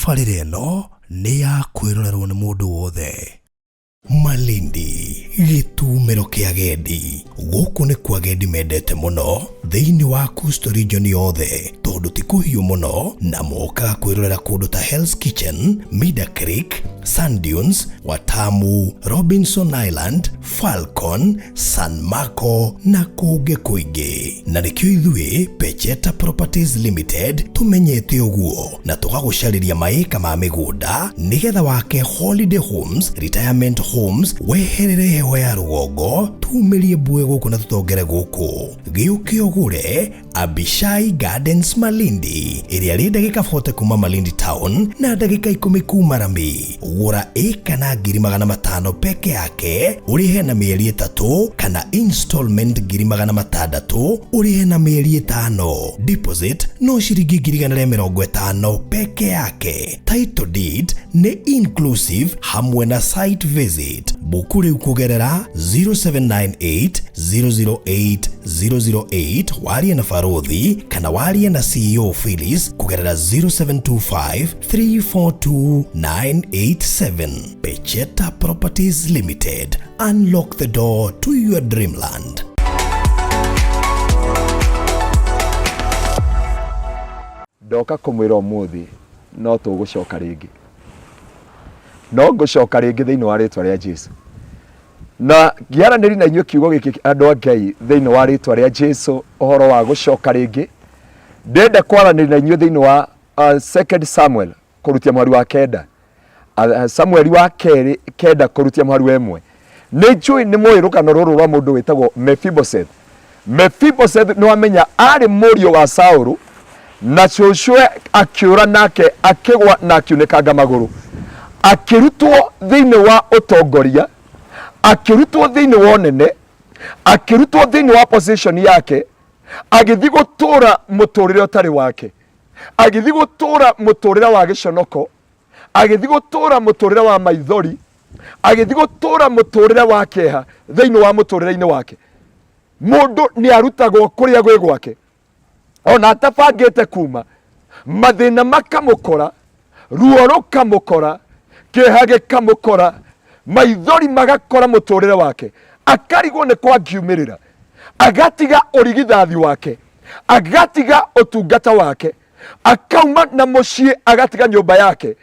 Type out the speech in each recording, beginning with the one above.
Tabarĩra ĩno nĩ ya kwĩrorerwo nĩ mũndũ wothe. Malindi, gĩtumĩro kĩa agendi. Gũkũ nĩkuo agendi mendete mũno thĩinĩ wa Coastal Region yothe tondũ ti kũhiũ mũno na mokaga kwĩrorera kũndũ ta Hell's Kitchen, Mida Creek, Sand Dunes, Watamu, Robinson Island, Falcon, San Marco na kũngĩ kũingĩ. Na nĩkĩo ithuĩ Pecheta Properties Limited tũmenyete ũguo na tũgagũcarĩria maĩka ma mĩgũnda nĩgetha wake holiday homes, retirement homes, weherere heho ya rũgongo, tumĩrie mbue gũkũ na tũtongere gũkũ. Gĩũke ũgũre Abishai Gardens Malindi ĩrĩa rĩ ndagĩka 40 kuma Malindi Town na ndagĩka 10 kuma Rami. Gũra ĩka na 500,000 peke yake ũrĩhe na mĩeri 3 kana installment 600,000 ũrĩhe na mĩeri 5. Deposit no ciringi 150,000 peke yake. Title deed nĩ inclusive hamwe na site visit. Buku rĩu kũgerera 0798 008 008 warie na Barothi kana warie na CEO Phyllis kũgerera 0725 342 987. Pecheta Properties Limited. Unlock the door to your dreamland. Ndoka kũmwĩra ũmũthĩ no tũgũcoka rĩngĩ, no ngũcoka rĩngĩ thĩinĩ wa rĩtwa rĩa Jesu. Na ngĩaranĩri na inyuĩ kiugo gĩkĩ andũ a Ngai thĩinĩ wa rĩtwa rĩa Jesu ũhoro wa gũcoka rĩngĩ. Ndĩrenda kwaranĩria na inyuĩ thĩinĩ wa Second Samuel kũrutia mũhari wa kenda. Samueli wa kerĩ kenda kũrutia mũhari wa ĩmwe. Nĩ njũĩ nĩ mũĩ rũgano rũrũ rwa mũndũ wĩtagwo Mephibosheth. Mephibosheth nĩ wamenya arĩ mũriũ wa Saũlũ na cũcũwe akĩũra nake akĩgwa na akiunĩkanga magũrũ. Akĩrutwo thĩinĩ wa ũtongoria, akĩrutwo thĩinĩ wa ũnene, akĩrutwo thĩinĩ wa position yake, agĩthiĩ gũtũra mũtũrĩre ũtarĩ wake, agĩthiĩ gũtũra mũtũrĩre wa gĩconoko, agĩthiĩ gũtũra mũtũrĩre wa maithori, agĩthiĩ gũtũra mũtũrĩre wa kĩeha thĩinĩ wa mũtũrĩre-inĩ wake. Mũndũ nĩ arutagwo kũrĩa gwĩ gwake ona atabangĩte kuma, mathĩna makamũkora, ruo rũkamũkora, kĩeha gĩkamũkora, maithori magakora mũtũrĩre wake, akarigwo nĩ kwa ngiumĩrĩra, agatiga ũrigithathi wake, agatiga ũtungata wake, akauma na mũciĩ, agatiga nyũmba yake,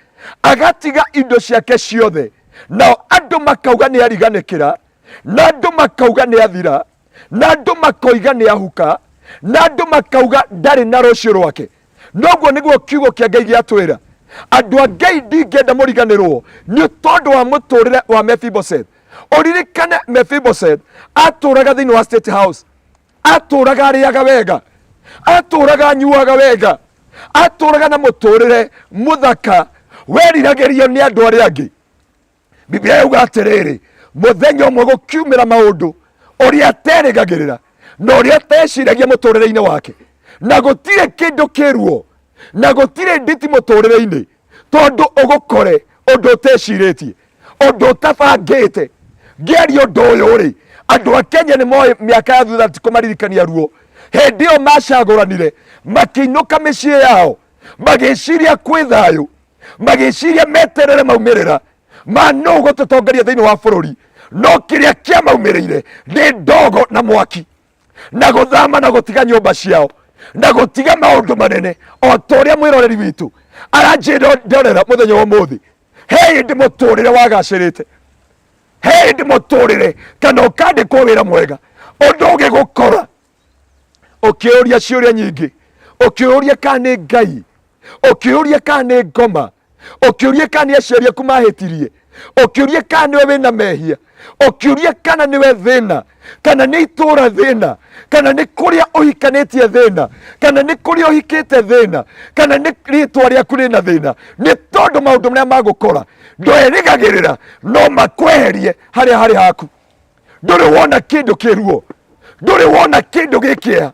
agatiga indo ciake ciothe, nao andũ makauga nĩ ariganĩkĩra, na andũ makauga nĩ athira, na andũ makoiga nĩ ahuka, na andũ makauga ndarĩ na rũciũ rwake. Noguo nĩguo kiugo kĩa Ngai gĩatwĩra. Andũ a Ngai, ndingĩenda mũriganĩrwo nĩ tondũ wa mũtũrĩre wa Mephibosheth. Ũririkane Mephibosheth atũraga thĩinĩ wa State House, atũraga arĩaga wega, atũraga anyuaga wega, atũraga na mũtũrĩre mũthaka weriragĩrio nĩ andũ arĩa angĩ. Biblia yauga atĩrĩrĩ, mũthenya ũmwe gũkiumĩra maũndũ ũrĩa aterĩgagĩrĩra na ũrĩa ateciragia mũtũrĩre-inĩ wake, na gũtirĩ kĩndũ kĩruo na gũtirĩ nditi mũtũrĩre-inĩ, tondũ ũgũkore ũndũ ũtecirĩtie, ũndũ ũtabangĩte. Ngĩaria ũndũ ũyũ rĩ, andũ a Kenya nĩ moĩ mĩaka ya thutha ti kũmaririkania ruo. Hĩndĩ ĩyo macagũranire makĩinũka mĩciĩ yao magĩciria kwĩ thayũ, magĩciria meterere maumĩrĩra ma nũ gũtũtongoria thĩinĩ wa bũrũri, no kĩrĩa kĩamaumĩrĩire nĩ ndogo na mwaki na gũthama na gũtiga nyũmba ciao na gũtiga maũndũ manene, o ta ũrĩa mwĩroreri witũ aranjĩndorera mũthenya wa ũmũthĩ. He hĩndĩ mũtũrĩre wagacĩrĩte, he hĩndĩ mũtũrĩre kana ũkandĩkwo wĩra mwega, ũndũ ũgĩgũkora ũkĩũria ciũria nyingĩ, ũkĩũria kana nĩ Ngai, ũkĩũria kana nĩ ngoma, ũkĩũria kana nĩ aciari aku mahĩtirie, ũkĩũria kana nĩwe wĩna mehia, ũkĩũria kana nĩwe thĩna, kana nĩ itũra thĩna, kana nĩ kũrĩa ũhikanĩtie thĩna, kana nĩ kũrĩa ũhikĩte thĩna, kana nĩ rĩtwa rĩaku rĩna thĩna. Nĩ tondũ maũndũ marĩa magũkora ndwerĩgagĩrĩra no makweherie harĩa harĩ haku. Ndũrĩ wona kĩndũ kĩ ruo, ndũrĩ wona kĩndũ gĩ kĩeha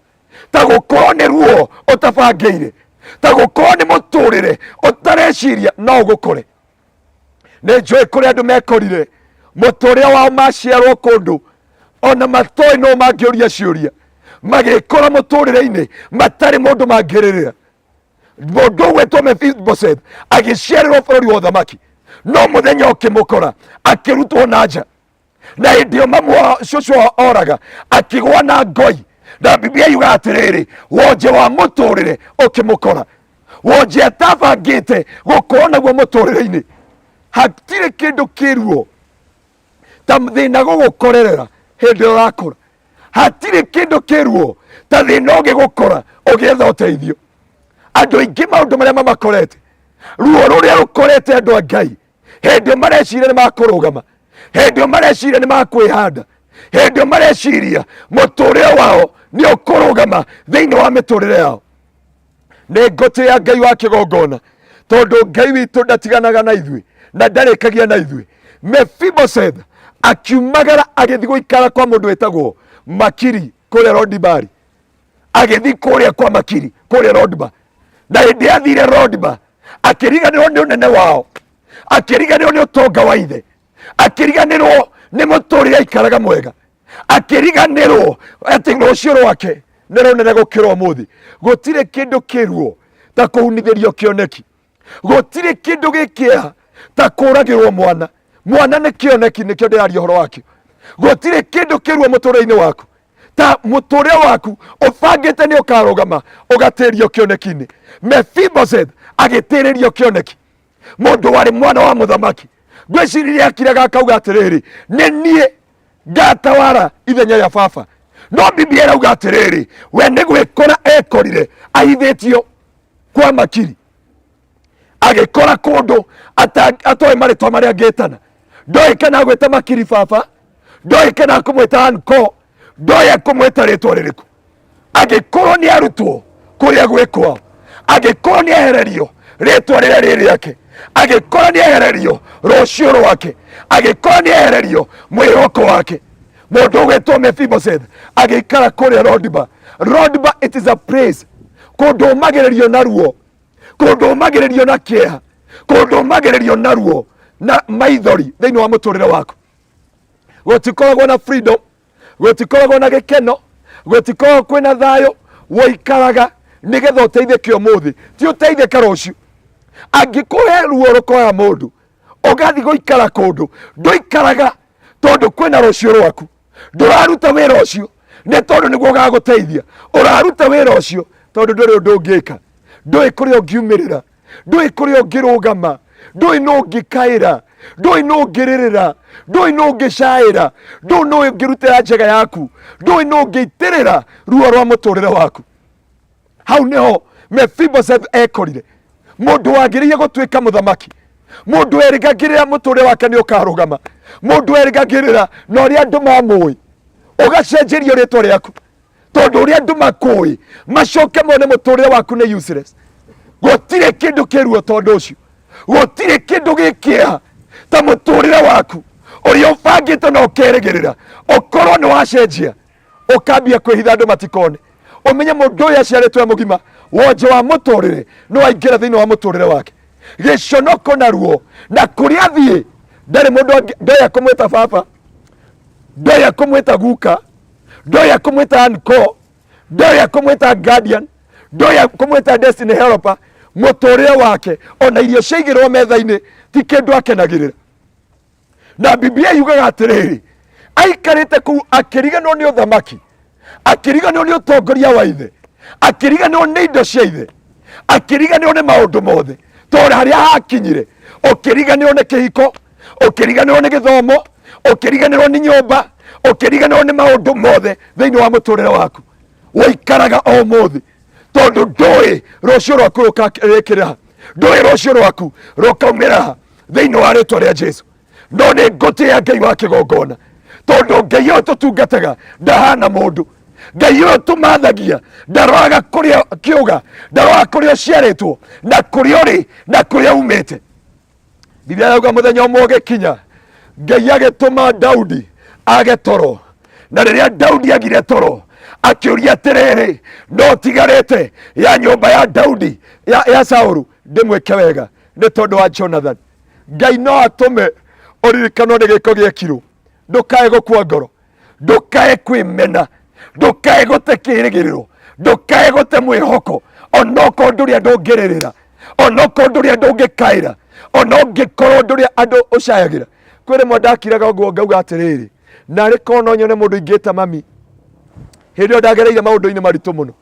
ta gũkorwo nĩ ruo ũtabangĩire, ta gũkorwo nĩ mũtũrĩre ũtareciria no ũgũkore. Nĩ njũĩ kũrĩa andũ mekorire mũtũrĩre wao maciarwo kũndũ ona matoĩ no mangĩũria ciũria, magĩkora mũtũrĩre-inĩ matarĩ mũndũ mangĩrĩrĩra. Mũndũ ũgwĩtwo Mefiboseth agĩciarĩrwo bũrũri wa ũthamaki, no mũthenya ũkĩmũkora akĩrutwo na nja. Na hĩndĩ ĩyo mamu wa cũcũ wao oraga akĩgwa na ngoi, na Biblia yugaga atĩrĩrĩ, wonje wa mũtũrĩre ũkĩmũkora, wonje atabangĩte gũkorwo naguo mũtũrĩre-inĩ. Hatirĩ kĩndũ kĩruo ta thĩna gũgũkorerera hĩndĩ ĩrĩa ũrakũra. Hatirĩ kĩndũ kĩruo ta thĩna ũgĩgũkora ũgĩetha ũteithio. Andũ aingĩ maũndũ marĩa mamakorete, ruo rũrĩa rũkorete andũ a Ngai hĩndĩ ĩyo mareciria nĩ makũrũgama, hĩndĩ ĩyo mareciria nĩ makwĩhanda, hĩndĩ ĩyo mareciria mũtũrĩre wao nĩ ũkũrũgama thĩinĩ wa mĩtũrĩre yao. Nĩ ngũtĩĩa Ngai wa kĩgongona, tondũ Ngai witũ ndatiganaga na ithuĩ na ndarĩkagia na ithuĩ. Mefiboseth akiumagara agĩthiĩ gũikara kwa mũndũ wĩtagwo Makiri kũrĩa Rodibari. Agĩthiĩ kũrĩa kwa Makiri kũrĩa Rodba, na hĩndĩ athire Rodba akĩriganĩrwo nĩ ũnene wao, akĩriganĩrwo nĩ ũtonga wa ithe, akĩriganĩrwo nĩ mũtũrĩre aikaraga mwega, akĩriganĩrwo atĩ rũciũ rwake nĩ rũnene gũkĩra ũmũthĩ. Gũtirĩ kĩndũ kĩruo ta kũhunithĩrio kĩoneki, gũtirĩ kĩndũ gĩkĩeha ta kũragĩrwo mwana. Mwana nĩ kĩoneki, nĩkĩo ndĩraria ũhoro wakĩo. Gũtirĩ kĩndũ kĩruo mũtũrĩre-inĩ waku ta mũtũrĩre waku ũbangĩte nĩ ũkarũgama ũgatĩrio kĩoneki-inĩ. Mefiboseth agĩtĩrĩrio kĩoneki, mũndũ warĩ mwana wa mũthamaki. Ngwĩciririe akiraga akauga atĩrĩrĩ, nĩ niĩ ngatawara ithenya rĩa baba. No Biblia ĩrauga atĩrĩrĩ, we nĩ gwĩkora ekorire ahithĩtio kwa Makiri, agĩkora kũndũ atoĩ marĩtwa marĩa angĩtana. Ndoĩ kana agwĩta Makiri baba, ndoĩ kana akũmwĩta anko, ndoĩ akũmwĩta rĩtwa rĩrĩkũ. Angĩkorwo nĩ arutwo kũrĩa gwĩ kwao, angĩkorwo nĩ ehererio rĩtwa rĩrĩa rĩ rĩake, angĩkorwo nĩ ehererio rũciũ rwake, angĩkorwo nĩ ehererio mwĩhoko wake, mũndũ ũgwĩtwo Mefiboseth agĩikara kũrĩa Rodba. Rodba, it is a place kũndũ ũmagĩrĩrio na ruo, kũndũ ũmagĩrĩrio na kĩeha, kũndũ ũmagĩrĩrio na ruo na maithori thĩinĩ wa mũtũrĩre waku. Gũtikoragwo na freedom, gũtikoragwo na gĩkeno, gũtikoragwo kwĩna thayũ. Woikaraga nĩgetha ũteithĩke ũmũthĩ, ti ũteithĩke rũciũ. Angĩkũhe ruo rũkoya mũndũ ũgathiĩ gũikara kũndũ ndũikaraga tondũ kwĩna rũciũ rwaku. Ndũraruta wĩra ũcio nĩ tondũ nĩguo ũgagũteithia, ũraruta wĩra ũcio tondũ ndũrĩ ũndũ ũngĩka, ndũĩ kũrĩa ũngiumĩrĩra, ndũĩ kũrĩa ũngĩrũgama, ndũĩ nũ ũngĩkaĩra, ndũĩ nũ ũngĩrĩrĩra, ndũĩ nũ ũngĩcaĩra, ndũĩ nũ ũngĩrutĩra njega yaku, ndũĩ nũ ũngĩitĩrĩra ruo rwa mũtũrĩre waku. Hau nĩho Mefiboseth ekorire, mũndũ wagĩrĩire gũtuĩka mũthamaki, mũndũ erĩgagĩrĩra mũtũrĩre wake nĩ ũkarũgama, mũndũ erĩgagĩrĩra na ũrĩa andũ mamũĩ, ũgacenjerio rĩtwa rĩaku tondũ ũrĩa andũ makũĩ macoke mone mũtũrĩre waku nĩ useless. Gũtirĩ kĩndũ kĩruo tondũ ũcio, gũtirĩ kĩndũ gĩkĩeha ta mũtũrĩre waku ũrĩa ũbangĩte na ũkerĩgĩrĩra ũkorwo nĩ wacenjia, ũkambia kwĩhitha andũ matikone, ũmenye mũndũ ũyũ aciarĩtwo e mũgima. Wonje wa mũtũrĩre nĩ waingĩra thĩinĩ wa mũtũrĩre wake, gĩconoko na ruo, na kũrĩa athiĩ ndarĩ mũndũ ndoya kũmwĩta baba, ndoya kũmwĩta guka, ndoya kũmwĩta anko, ndoya kũmwĩta guardian, ndoya kũmwĩta destiny helper. Mũtũrĩre wake ona irio ciaigĩrwo metha-inĩ ti kĩndũ akenagĩrĩra. Na Biblia yugaga atĩrĩrĩ, aikarĩte kũu akĩriganĩrwo nĩ ũthamaki, akĩriganĩrwo nĩ ũtongoria wa ithe, akĩriganĩrwo nĩ indo cia ithe, akĩriganĩrwo nĩ maũndũ mothe, tondũ harĩa hakinyire ũkĩriganĩrwo nĩ kĩhiko, ũkĩriganĩrwo nĩ gĩthomo, ũkĩriganĩrwo nĩ nyũmba, ũkĩriganĩrwo nĩ maũndũ mothe thĩinĩ wa mũtũrĩre waku. Ũikaraga o ũmũthĩ tondũ ndũĩ rũciũ rwaku rũkarĩkĩra, ndũĩ rũciũ rwaku rũkaumĩra thĩinĩ wa rĩtwa rĩa Jesu. No nĩ ngũtĩĩa Ngai wa kĩgongona, tondũ Ngai ũyũ tũtungataga ndahana mũndũ. Ngai ũyũ tũmathagia ndaroraga kũrĩa kĩũga, ndaroraga kũrĩa ũciarĩtwo na kũrĩa ũrĩ na kũrĩa umĩte. Biblia yauga mũthenya ũmwe ũgĩkinya, Ngai agĩtũma Daudi age toro, na rĩrĩa Daudi agire toro akĩũria atĩrĩrĩ, no tigarĩte ya nyũmba ya Daudi ya Saulu ndĩmwĩke wega nĩ tondũ wa Jonathan. Ngai no atũme ũririkanwo nĩ gĩko gĩekirwo, ndũkae gũkua ngoro, ndũkae kwĩmena, ndũkae gũte kĩrĩgĩrĩro, ndũkae gũte mwĩhoko. Onokorwo ndũrĩ andũ ũngĩrĩrĩra, onokorwo ndũrĩ andũ ũngĩkaĩra, ona ũngĩkorwo ndũrĩ andũ ũcayagĩra. Kwĩ rĩmwe ndakiraga ũguo ngauga atĩrĩrĩ, narĩ korwo no nyone mũndũ ingĩta mami. Hĩndĩ ĩyo ndagereire maũndũ-inĩ maritũ mũno,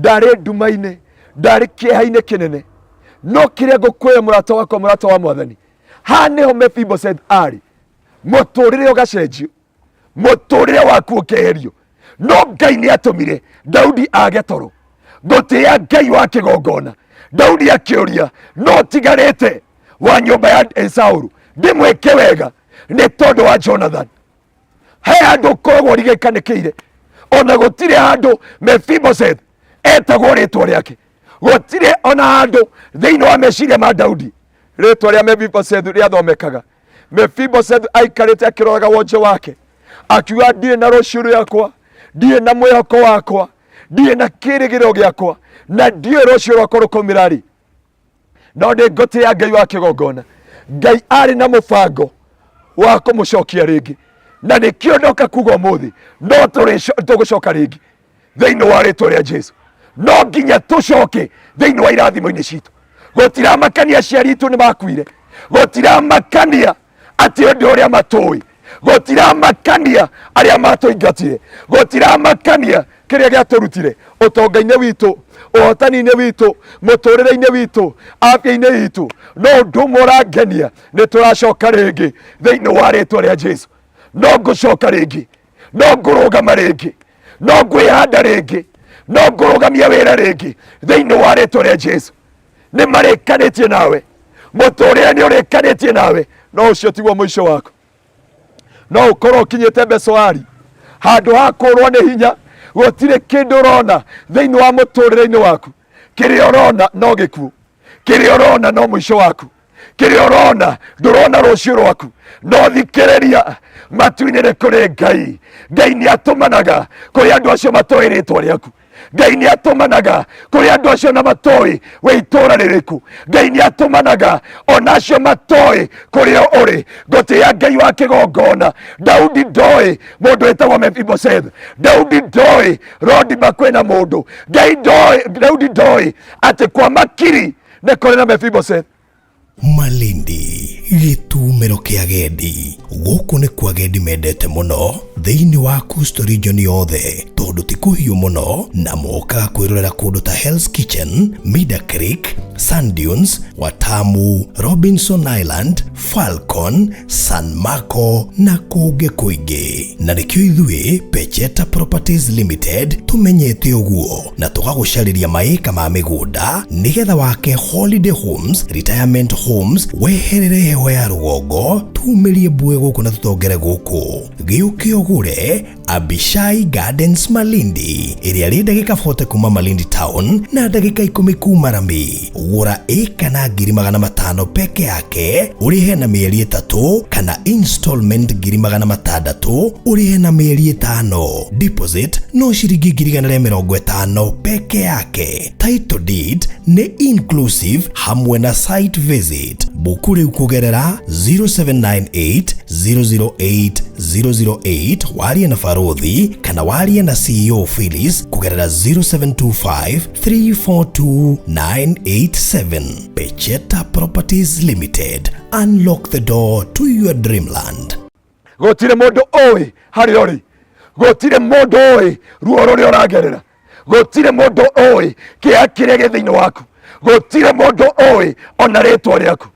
ndarĩ nduma-inĩ, ndarĩ kĩeha-inĩ kĩnene. No kĩrĩa ngũkwĩra mũrata wakwa, mũrata wa mwathani, haha nĩho Mephibosheth arĩ. Mũtũrĩre ũgacenjio, mũtũrĩre waku ũkeherio. No Ngai nĩ atũmire Daudi age toro. Ngũtĩĩa Ngai wa kĩgongona. Daudi akĩũria, no tigarĩte wa nyũmba ya Saulu ndĩmwĩke wega nĩ tondũ wa Jonathan. He handũ ũkoragwo ũrigikanĩkĩire, ona gũtirĩ handũ Mephibosheth etagwo rĩtwa rĩake, gũtirĩ ona handũ thĩinĩ wa meciria ma Daudi rĩtwa rĩa Mephibosheth rĩathomekaga. Mephibosheth aikarĩte akĩroraga wonje wake akiuga, ndirĩ na rũciũ rwakwa, ndirĩ na mwĩhoko wakwa, ndirĩ na kĩrĩgĩrĩro gĩakwa, na ndiũĩ rũciũ rwakwa rũkaumĩra rĩ, no nĩ ngũtĩĩa Ngai wa kĩgongona. Ngai arĩ na mũbango wa kũmũcokia rĩngĩ, na nĩkĩo ndoka kuga ũmũthĩ no tũgũcoka rĩngĩ thĩinĩ wa rĩtwa rĩa Jesu. No nginya tũcoke thĩinĩ wa irathimo-inĩ citũ. Gũtiramakania aciari itũ nĩ makuire, gũtiramakania atĩ ũndũ ũrĩa matũĩ, gũtiramakania arĩa matũingatire, gũtiramakania kĩrĩa gĩatũrutire ũtonga-inĩ witũ, ũhotani-inĩ witũ, mũtũrĩre-inĩ witũ, afya-inĩ itũ. No ũndũ ũmwe ũrangenia, nĩ tũracoka rĩngĩ thĩinĩ wa rĩtwa rĩa Jesu. No ngũcoka rĩngĩ, no ngũrũgama rĩngĩ, no ngwĩhanda rĩngĩ, no ngũrũgamia wĩra rĩngĩ thĩinĩ wa rĩtwa rĩa Jesu. Nĩ marĩkanĩtie nawe, mũtũrĩre nĩ ũrĩkanĩtie nawe, no ũcio tiguo mũico waku. No ũkorwo ũkinyĩte Besoari, handũ ha kũrwo nĩ hinya, gũtirĩ kĩndũ ũrona thĩinĩ wa mũtũrĩre-inĩ waku. Kĩrĩa ũrona no gĩkuũ, kĩrĩa ũrona no mũico waku, kĩrĩa ũrona ndũrona rũciũ rwaku. No thikĩrĩria, matu-inĩ nĩ kũrĩ Ngai. Ngai nĩ atũmanaga kũrĩ andũ acio matoĩ rĩtwa rĩaku. Ngai nĩ atũmanaga kũrĩ andũ acio na matoĩ wĩ itũũra rĩrĩkũ. Ngai nĩ atũmanaga ona acio matoĩ kũrĩa ũrĩ. Ngũtĩĩa Ngai wa kĩgongona. Daudi ndoĩ mũndũ wĩtagwo Mephibosheth. Daudi ndoĩ Rodiba kwĩna mũndũ. Ngai ndoĩ, Daudi ndoĩ atĩ kwa Makiri nĩ kũrĩ na Mephibosheth. Malindi, gĩtumĩro kĩa agendi. Gũkũ nĩ kwa agendi mendete mũno thĩinĩ wa Coastal Region yothe, tondũ ti kũhiũ mũno na mokaga kwĩrorera kũndũ ta Hell's Kitchen, Mida Creek, Sand Dunes, Watamu, Robinson Island, Falcon, San Marco na kũngĩ kũingĩ. Na nĩkĩo ithuĩ Pecheta Properties Limited tũmenyete ũguo na tũgagũcarĩria maĩka ma mĩgũnda nĩgetha wake holiday homes, retirement homes, weherere heho ya rũgongo, tumĩrie mbuĩ gũkũ na tũtongere gũkũ. Gĩũke ũgũre Abishai Gardens Malindi ĩrĩa rĩ ndagĩka 40 kuma Malindi Town na ndagĩka 10 kuma Rami. Gũra ĩka na 500,000 peke yake ũrĩhe na mĩeri 3 kana installment 600,000 ũrĩhe na mĩeri 5. Deposit no ciringi 150,000 peke yake. Title deed nĩ inclusive hamwe na site visit. Buku rĩu kũgerera 0798 008 008 warie na Barothi kana warie na CEO Phyllis kũgerera 0725 342 987. Pecheta Properties Limited. Unlock the door to your dreamland. Gũtirĩ mũndũ ũĩ harĩa ũrĩ, gũtirĩ mũndũ ũĩ ruo rũrĩa ũragerera, gũtirĩ mũndũ ũĩ kĩeha kĩrĩa gĩ thĩinĩ waku, gũtirĩ mũndũ ũĩ ona rĩtwa rĩaku.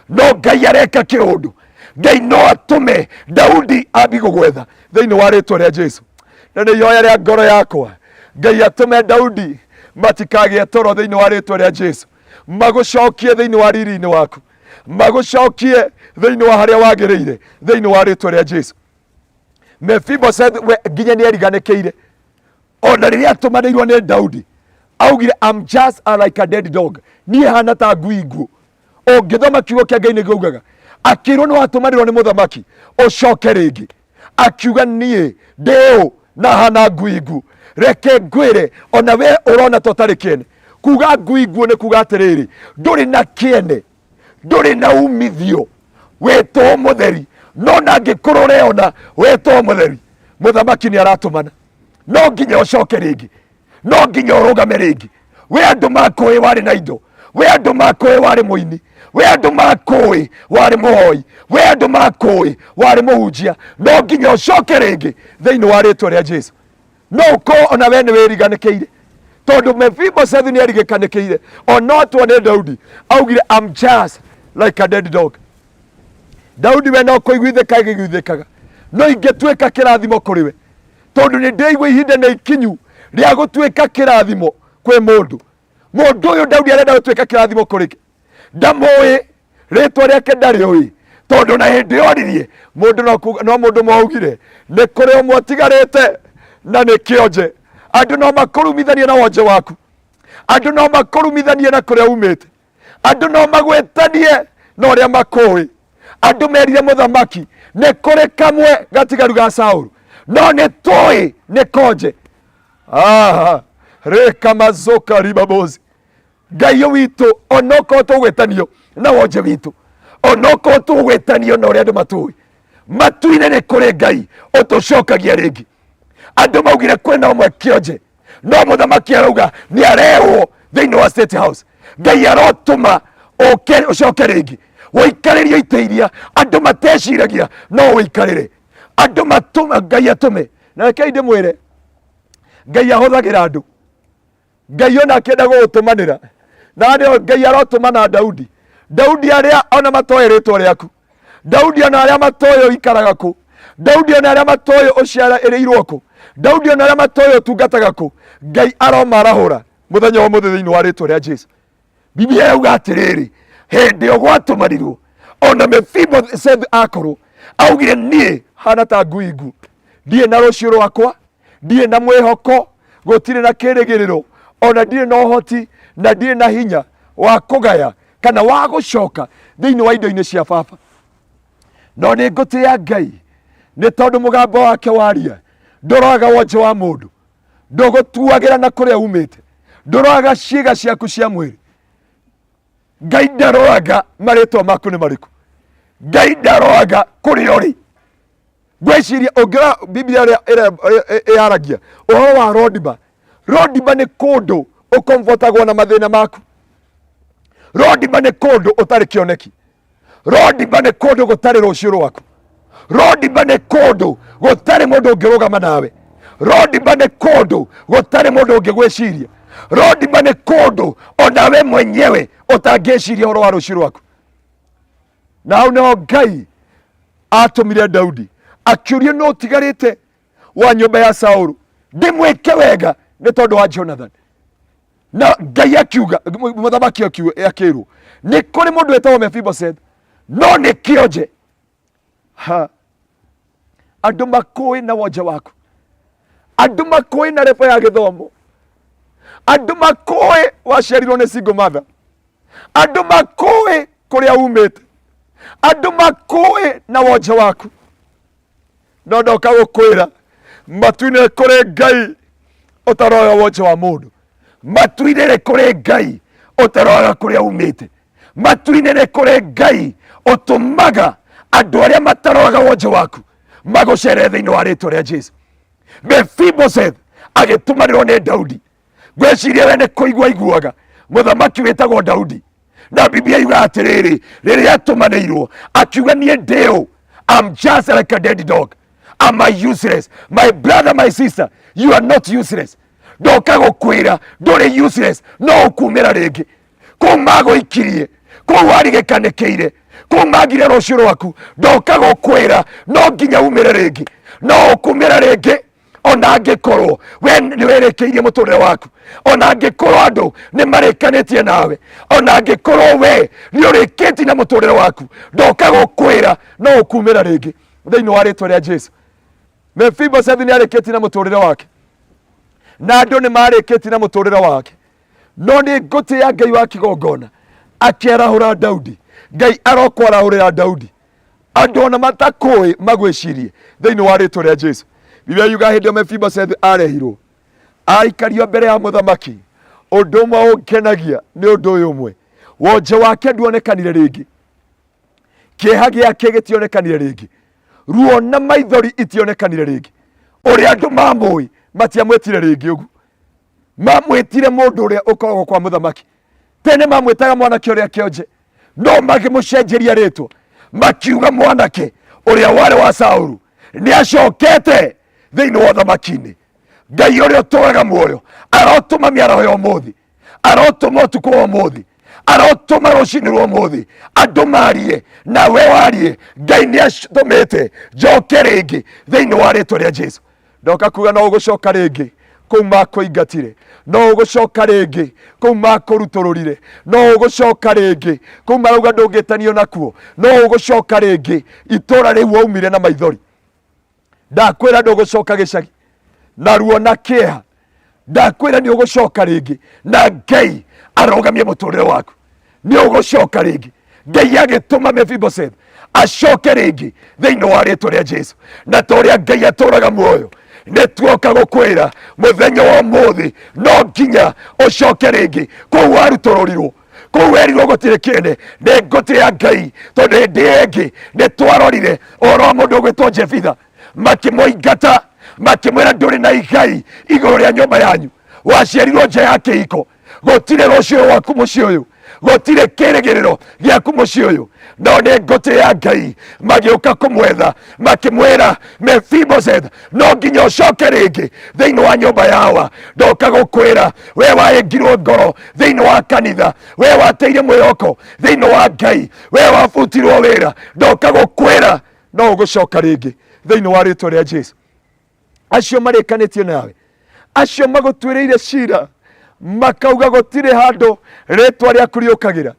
No Ngai areka kĩũndũ. Ngai no atũme Daudi ambi gũgwetha thĩinĩ wa rĩtwa rĩa Jesu. Na nĩ ihoya rĩa ngoro yakwa, Ngai atũme Daudi matikagĩe toro thĩinĩ wa rĩtwa rĩa Jesu, magũcokie thĩinĩ wa riri-inĩ waku, magũcokie thĩinĩ wa harĩa wagĩrĩire thĩinĩ wa rĩtwa rĩa Jesu. Mephibosheth we nginya nĩ eriganĩkĩire, ona rĩrĩa atũmanĩirwo nĩ Daudi augire, I'm just a like a dead dog, niĩ hana ta ngui nguũ. Ũngĩthoma kiugo kĩa Ngai nĩguo ugaga, akĩrwo nĩ watũmanĩrwo nĩ mũthamaki ũcoke rĩngĩ, akiuga niĩ ndĩ ũ na hana ngui nguũ. Reke ngwĩre, ona we ũrona ta ũtarĩ kĩene, kuga ngui nguũ nĩ kuga atĩrĩrĩ, ndũrĩ na kĩene, ndũrĩ na umithio, wĩtwo mũtheri. No na angĩkorwo ũreona wĩtwo mũtheri, mũthamaki nĩ aratũmana, no nginya ũcoke rĩngĩ, no nginya ũrũgame rĩngĩ. We andũ makũĩ warĩ na indo, we andũ makũĩ warĩ mũini, we andũ makũĩ warĩ mũhoi, we andũ makũĩ warĩ mũhunjia, no nginya ũcoke rĩngĩ thĩinĩ wa rĩtwa rĩa Jesu. No ũkorwo ona we nĩ wĩriganĩkĩire, tondũ Mephibosethu nĩ erigĩkanĩkĩire, ona atwo nĩ Daudi augire, I'm just like a dead dog. Daudi we no kũiguithĩka ĩgĩiguithĩkaga, no ingĩtuĩka kĩrathimo kũrĩ we, tondũ nĩ ndĩigua ihinda nĩ ikinyu rĩa gũtuĩka kĩrathimo kwĩ mũndũ. Mũndũ ũyũ Daudi arenda gũtuĩka kĩrathimo kũrĩ ndamũĩ, rĩtwa rĩake ndarĩũĩ, tondũ na hĩndĩ oririe mũndũ no kuga, no mũndũ mwaugire nĩ kũrĩ ũmwe ũtigarĩte na nĩ kĩonje. Andũ no makũrumithanie na wonje waku, andũ no makũrumithanie na kũrĩa umĩte, andũ no magwĩtanie na ũrĩa makũĩ. Andũ merire mũthamaki nĩ kũrĩ kamwe gatigaru ga Saũlũ, no nĩ tũĩ nĩ konje. Aha, rĩka mazoka ribabozi. Ngai witũ, onokorwo tũgwĩtanio na wonje witũ, onokorwo tũgwĩtanio na ũrĩa andũ matũĩ, matu-inĩ nĩ kũrĩ Ngai ũtũcokagia rĩngĩ. Andũ maugire kwĩna ũmwe kĩonje, no mũthamaki arauga nĩ arehwo thĩinĩ wa State House. Ngai arotũma ũke ũcoke rĩngĩ ũikarĩrie itĩ iria andũ mateciragia no ũikarĩre. Andũ matũma, Ngai atũme. Na rekei ndĩmwĩre, Ngai ahũthagĩra andũ. Ngai ona akĩenda gũgũtũmanĩra, na nĩo Ngai arotũmana Daudi. Daudi arĩa ona matoĩ rĩtwa rĩaku, Daudi ona arĩa matoĩ ũikaraga kũ, Daudi ona arĩa matoĩ ũciarĩirwo kũ, Daudi ona arĩa matoĩ ũtungataga kũ, Ngai aromarahũra mũthenya wa ũmũthĩ thĩinĩ wa rĩtwa rĩa Jesu. Biblia yauga atĩrĩrĩ, hĩndĩ ĩyo gwatũmanirwo ona Mephibosheth akorwo augire niĩ hana ta ngui ngu, ndirĩ na rũciũ rwakwa, ndirĩ na mwĩhoko, gũtirĩ na kĩrĩgĩrĩro, ona ndirĩ na ũhoti na ndirĩ na hinya wa kũgaya kana wa gũcoka thĩinĩ wa indo-inĩ cia baba, no nĩ ngũtĩĩa Ngai nĩ tondũ mũgambo wake waria ndũroraga wonje wa mũndũ, ndũgũtuagĩra na kũrĩa umĩte, ndũroraga ciĩga ciaku cia mwĩrĩ. Ngai ndaroraga marĩtwa maku nĩ marĩkũ, Ngai ndaroraga kũrĩa ũrĩ. Ngwĩciria ũngĩrora Biblia ĩrĩa ĩyaragia ũhoro wa Rodiba, Rodiba nĩ kũndũ ũkomfortagwo na mathĩna maku. Rodiba nĩ kũndũ ũtarĩ kĩoneki. Rodiba nĩ kũndũ gũtarĩ rũciũ rwaku. Rodiba nĩ kũndũ gũtarĩ mũndũ ũngĩrũgama nawe. Rodiba nĩ kũndũ gũtarĩ mũndũ ũngĩgwĩciria. Rodiba nĩ kũndũ onawe mwenyewe ũtangĩciria ũhoro wa rũciũ rwaku. Na hau nĩho Ngai atũmire Daudi akĩũria nũ ũtigarĩte wa nyũmba ya Saũlũ ndĩmwĩke wega nĩ tondũ wa Jonathan. Na Ngai akiuga, mũthamaki akĩrwo nĩ kũrĩ mũndũ wĩtagwo Mephibosheth no nĩ kĩonje. Ha, andũ makũĩ na wonje waku, andũ makũĩ na rebo ya gĩthomo, andũ makũĩ waciarirwo nĩ single mother, andũ makũĩ kũrĩa umĩte, andũ makũĩ na wonje waku, no ndoka gũkwĩra matu-inĩ kũrĩ Ngai ũtaroraga wonje wa mũndũ, matu-inĩ nĩ kũrĩ Ngai ũtaroraga kũrĩa umĩte, matu-inĩ nĩ kũrĩ Ngai ũtũmaga andũ arĩa mataroraga wonje waku magũcerere thĩinĩ wa rĩtwa rĩa Jesu. Mephibosheth agĩtũmanĩrwo nĩ Daudi. Ngwĩciria we nĩ kũigua aiguaga mũthamaki wĩtagwo Daudi, na Biblia yuga atĩrĩrĩ, rĩrĩa atũmanĩirwo akiuga niĩ ndĩũ, I'm just like a dead dog, I'm a useless. My brother, my sister, you are not useless. Ndoka gũkwĩra ndũrĩ useless, no ũkumĩra rĩngĩ kũu magũikirie, kũu warigĩkanĩkĩire, kũu magire rũciũ rwaku. Ndoka gũkwĩra no nginya umĩre rĩngĩ, no ũkumĩra rĩngĩ ona angĩkorwo we nĩ wĩrĩkĩirie mũtũrĩre waku, ona angĩkorwo andũ nĩ marĩkanĩtie nawe, ona angĩkorwo we nĩ ũrĩkĩtie na mũtũrĩre waku, ndoka gũkwĩra no ũkumĩra rĩngĩ thĩinĩ wa rĩtwa rĩa Jesu. Mephibosheth nĩ arĩkĩtie na mũtũrĩre wake, na andũ nĩ marĩkĩtie na mũtũrĩre wake, no nĩ ngũtĩĩa Ngai wa kĩgongona akĩarahũra Daudi. Ngai arokwarahũrĩra Daudi, andũ ona matakũĩ magwĩcirie thĩinĩ wa rĩtwa rĩa Jesu. Biblia yuga hĩndĩ ĩyo Mephibosheth arehirwo aikario mbere ya mũthamaki, ũndũ ũmwe ũngenagia nĩ ũndũ ũyũ ũmwe, wonje wake nduonekanire rĩngĩ, kĩeha gĩake gĩtionekanire rĩngĩ, ruo na maithori itionekanire rĩngĩ, ũrĩa andũ mamũĩ matiamwĩtire rĩngĩ ũguo. Mamwĩtire mũndũ ũrĩa ũkoragwo kwa mũthamaki. Tene mamwĩtaga mwanake ũrĩa kĩonje, no makĩmũcenjeria rĩtwa, makiuga mwanake ũrĩa warĩ wa Saulu nĩ acokete thĩinĩ wa ũthamaki-inĩ. Ngai ũrĩa ũtũraga muoyo arotũma mĩaraho ya ũmũthĩ, arotũma ũtukũ wa ũmũthĩ, arotũma rũcinĩ rwa ũmũthĩ andũ marie nawe warie. Ngai nĩ atũmĩte njoke rĩngĩ thĩinĩ wa rĩtwa rĩa Jesu. Ndoka kuga no ũgũcoka rĩngĩ kũu makũingatire, no ũgũcoka rĩngĩ kũu makũrutũrũrire, no ũgũcoka rĩngĩ kũu marauga ndũngĩtanio nakuo, no ũgũcoka rĩngĩ itũra rĩu waumire na maithori. Ndakwĩra ndũgũcoka gĩcagi na ruo na kĩeha. Ndakwĩra nĩ ũgũcoka rĩngĩ na Ngai arũgamie mũtũrĩre waku. Nĩ ũgũcoka rĩngĩ. Ngai agĩtũma Mefiboseth acoke rĩngĩ thĩinĩ wa rĩtwa rĩa Jesu. Na ta ũrĩa Ngai atũraga muoyo, nĩ tuoka gũkwĩra mũthenya wa ũmũthĩ no nginya ũcoke rĩngĩ kũu warutũrũrirwo, kũu werirwo gũtirĩ kĩene. Nĩ ngũtĩĩa Ngai tondũ hĩndĩ ĩyo ĩngĩ nĩ twarorire ũhoro wa mũndũ ũgwĩtwo Jefitha, makĩmũingata, makĩmwĩra ndũrĩ na igai igũrũ rĩa nyũmba yanyu, waciarirwo nja ya kĩhiko, gũtirĩ rũciũ rwaku mũciĩ ũyũ, gũtirĩ kĩrĩgĩrĩro gĩaku mũciĩ ũyũ. No nĩ ngũtĩĩa Ngai, magĩũka kũmwetha, makĩmwĩra Mefiboseth no nginya ũcoke rĩngĩ thĩinĩ wa nyũmba yawa. Ndoka gũkwĩra we waĩngirwo ngoro thĩinĩ wa kanitha, we wateire mwĩhoko thĩinĩ wa Ngai, we wabutirwo wĩra, ndoka gũkwĩra no ũgũcoka rĩngĩ thĩinĩ wa rĩtwa rĩa Jesu. Acio marĩkanĩtie nawe, acio magũtuĩrĩire cira makauga gũtirĩ handũ rĩtwa rĩaku rĩũkagĩra,